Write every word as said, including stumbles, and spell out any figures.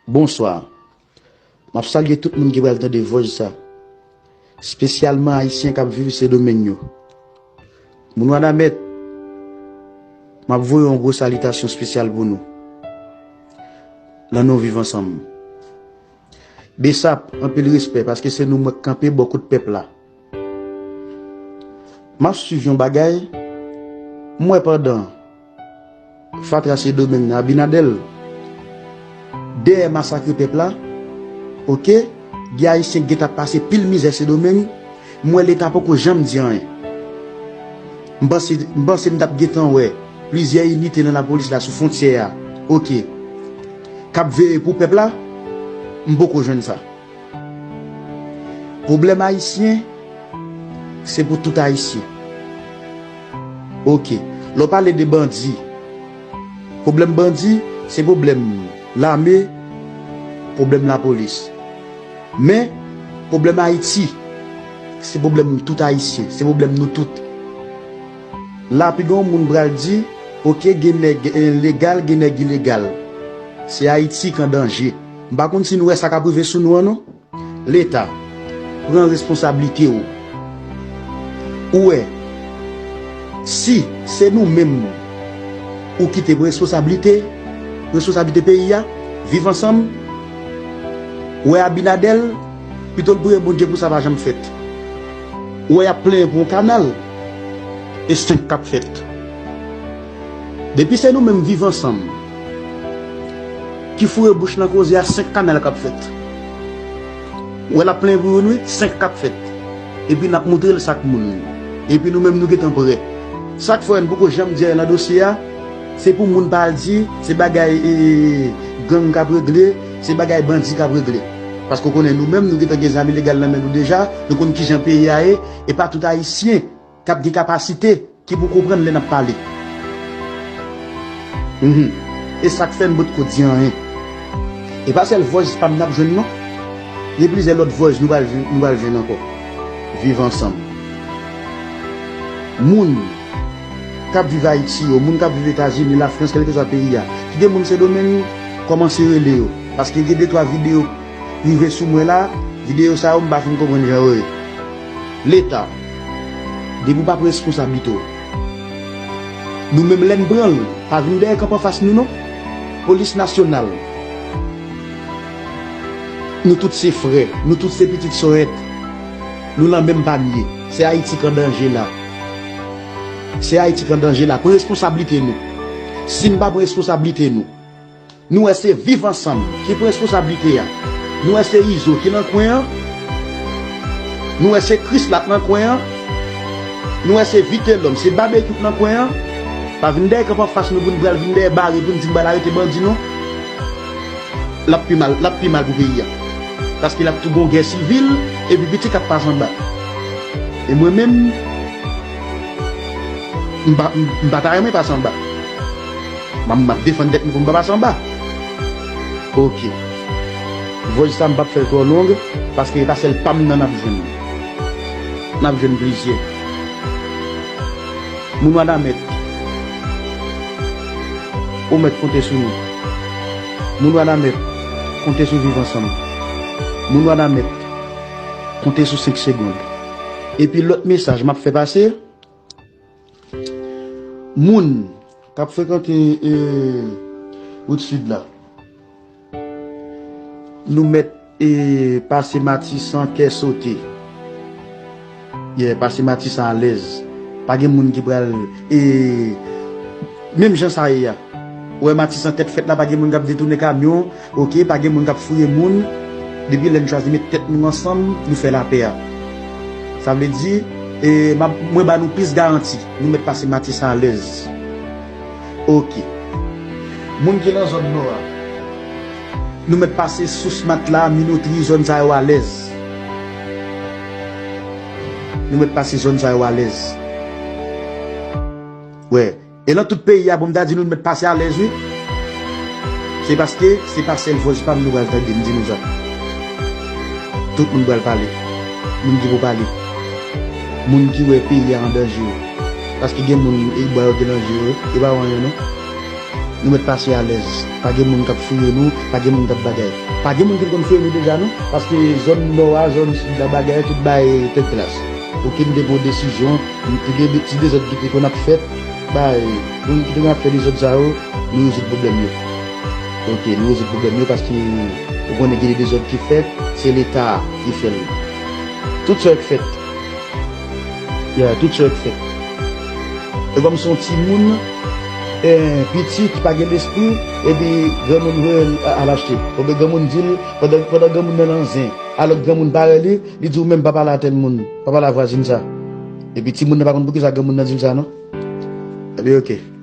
Bonswa. M ap salye tout moun ki pral tande vòs sa. Espesyalman Ayisyen k ap viv Sendomeng yo. Moun Wanament, m ap voye yon gwo salitasyon espesyal pou nou. Nan non Viv Ansanm. Besap, anpil respè, paske se nou menm k kanpe bò kot pèp la. M ap swiv yon bagay, m wè pandan fatra Sendomeng nan Abinader, dèyè masakre pèp la, oke, gen Ayisyen k gentan ap pase pil mizè Sendomeng, m wè Leta poko janm di anyen. M panse, m panse m t ap gentan wè plizyè inite nan lapolis la sou fwontyè a, oke, k ap veye pou pèp la, m poko jwenn sa. Pwoblèm ayisyen, se pou tout Ayisyen. Oke. Lè w pale de bandi, pwoblèm bandi, se pwoblèm lame, pwoblèm lapolis. Men, pwoblèm Ayiti, se pwoblèm tout Ayisyen, se pwoblèm nou tout. La, pi gen yon moun pral di, oke, gen nèg, eh, legal, gen nèg ilegal. Se Ayiti k an danje. M pa konn si nou wè sa k ap rive sou nou an, non. Leta, pran responsablite w. Ou wè, si se nou menm ou kite pou responsablite, responsablite peyi a, Viv Ansanm, ou wè Abinader, pito l priye Bondye pou sa pa janm fèt. Ou wè y ap plenyen pou yon kanal, e senk k ap fèt. Depi se nou menm Viv Ansanm ki foure bouch nan koze a, senk kanal k ap fèt. Ou wè l ap plenyen pou youn, wi, senk k ap fèt. Epi n ap moutre l sak moun. Epi nou menm nou gentan prè. Sa k fè n poko janm di anyen nan dosye a, se pou moun pa al di se bagay, e, gang k ap regle, se bagay bandi k ap regle. Paske w konnen nou menm nou gentan gen zam ilegal nan men nou deja, nou konn kijan peyi a ye, e pa tout Ayisyen k ap gen kapasite ki pou konprann lè n ap pale. Mhm. E sa k fè n potko di anyen. E pa sèl vòs pa m n ap jwenn non. Gen plizyè lòt vòs nou pral jwenn, nou pral jwenn ankò. Viv Ansanm. Moun k ap viv Ayiti yo, moun k ap viv Etazini, Lafrans, kèlkeswa peyi a, kite moun Sendomeng kòmanse rele yo. Paske gen de twa videyo rive sou mwen la, videyo sa yo m pa fin konprann jan yo ye. Leta, depi w pa pran responsablite w, nou menm lè n pran l, pa vin dèyè kanpe anfas nou non. Polis nasyonal, nou tout se frè, nou tout se pitit sòrèt, nou nan menm panye. Se Ayiti k an danje la. Se Ayiti k an danje la. Pran responsablite nou. Si n pa pran responsablite nou, nou wè se Viv Ansanm ki pran responsablite a. Nou wè se Izo ki nan kwen an. Nou wè se Krisla k nan kwen an. Nou wè se Vitelòm, se Babekyou k nan kwen an. Pa vin dèyè kanpe anfas nou pou n pral vin dèyè bare pou n di n pral arete bandi non. L ap pi mal, l ap pi mal pou peyi a. Paske l ap tou gon gè sivil, epi pitit ap pase anba. E mwen menm, m pa, m, m pa ta renmen pase anba. M ap, m ap defann tèt mwen pou m pa pase anba. Oke. Vòs sa m p ap fè l twò long, paske e pa sèl pa m nan n ap jwenn. N ap jwenn plizyè. Moun Wanament, ou mèt konte sou nou. Moun Wanament, konte sou Viv Ansanm. Moun Wanament, konte sou senk segonn. Epi lòt mesaj m ap fè pase, moun k ap frekante, e, wout sid la, nou mèt, e, pase Matisan kè sote. Yeah, pase Matisan alèz. Pa gen moun ki pral, e, menm jan sa ye a. Ou wè Matisan tèt fèt la, pa gen moun k ap detounen kamyon, oke, pa gen moun k ap fouye moun. Depi lè n chwazi met tèt nou ansanm, nou fè lapè a. Sa vle di, e, m ap, mwen ba nou plis garanti, nou mèt pase Matisan alèz. Oke. Moun ki nan zòn nò a, nou mèt pase Sous, Matla, Minotri, zòn sa yo alèz. Nou mèt pase zòn sa yo alèz. Wè. E nan tout peyi a, pou m ta di nou, nou mèt pase alèz, wi. Se paske se pa sèl vòs pa m nou pral tande m di nou sa. Tout moun pral pale. Moun ki pou pale. Moun ki wè peyi a an danje. Paske gen moun, e, bwa yo te nan je yo, e pa wè anyen non. Nou mèt pase alèz. Pa gen moun k ap fouye nou, pa gen moun k ap bagay. Pa gen moun ki konn fouye nou deja non, paske zòn nò a, zòn sid la, bagay tout bay tèt glas. Okenn depo desizyon, ti de- ti dezòd ki te konn ap fèt, bay, moun ki te konn ap fè dezòd sa yo, nou rezoud pwoblèm yo. Ok, nou rezoud pwoblèm yo paske ou konnen gen de dezòd ki fèt, se Leta ki fè l. Tout sa yo k fèt. Ya, tout sa yo k fèt. E kòm se yon timoun, eh, piti ki pa gen lespri, epi granmoun voye l a- al achte. Oubyen granmoun di l, pandan, pandan granmoun nan nan zen, alò granmoun parèy li, li di ou menm pa pale a tèl moun, pa pale a vwazin sa. Epi timoun nan pa konn poukisa granmoun nan di l sa non. Epi ok.